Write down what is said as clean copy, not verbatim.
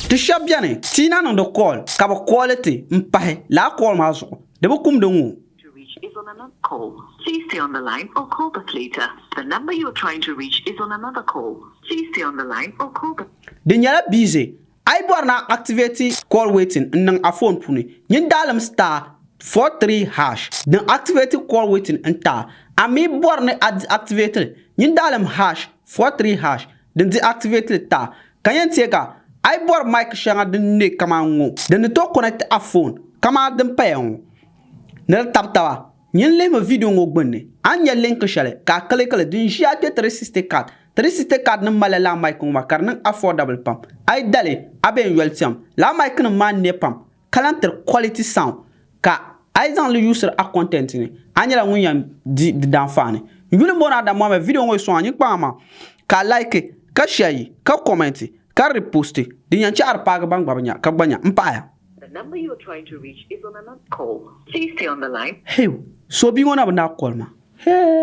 Ti shɛba beni ti yi na niŋdi call ka bɛ call ti m-pahi lala call maa zuɣu di bi kumdi ŋ-ŋɔ. To reach is on another call. Please stay on the line or call back later. The number you are trying to reach is on another call. Please stay on the line or call back. Di nyɛla busy. A yi bɔri ni a activate call waiting n-niŋ a phone puuni, nyin daalim star 43 hash din activate call waiting n-ti a. A mi bɔri ni a deactivate li, nyin daalim hash 43 hash din deactivate li ti a. Ka yɛn teei ka a yi bɔri mic shɛŋa din ne kaman ŋɔ din ni tooi connect a phone kaman din paya ŋɔ ni di tabi taba, nyin lihimi video ŋɔ gbunni a ni nya link shɛli ka a click li din ʒi a kpe 360 card. 360 card nim malila lala mic ŋɔ maa ka di niŋ affordable pam. A yi dali a bee n-yoli tiɛm, lala mic nim maa ne pam ka lahi tiri quality sound ka a yi zaŋ li yuusiri a content ni, a nyɛla ŋun yɛn di di daanfaani. N yuli m-booni Adam Mohammed, video ŋɔ yi sɔŋ a nyinkpaŋa maa ka a like, ka share, ka comment, ka repost din yɛn chɛ a di paagi ban gba bi nya ka gba nya. M paɣiya. The number you are trying to reach is on another call. Please stay on the line. Hey, so bia ŋɔ na bi naai call maa. Hey.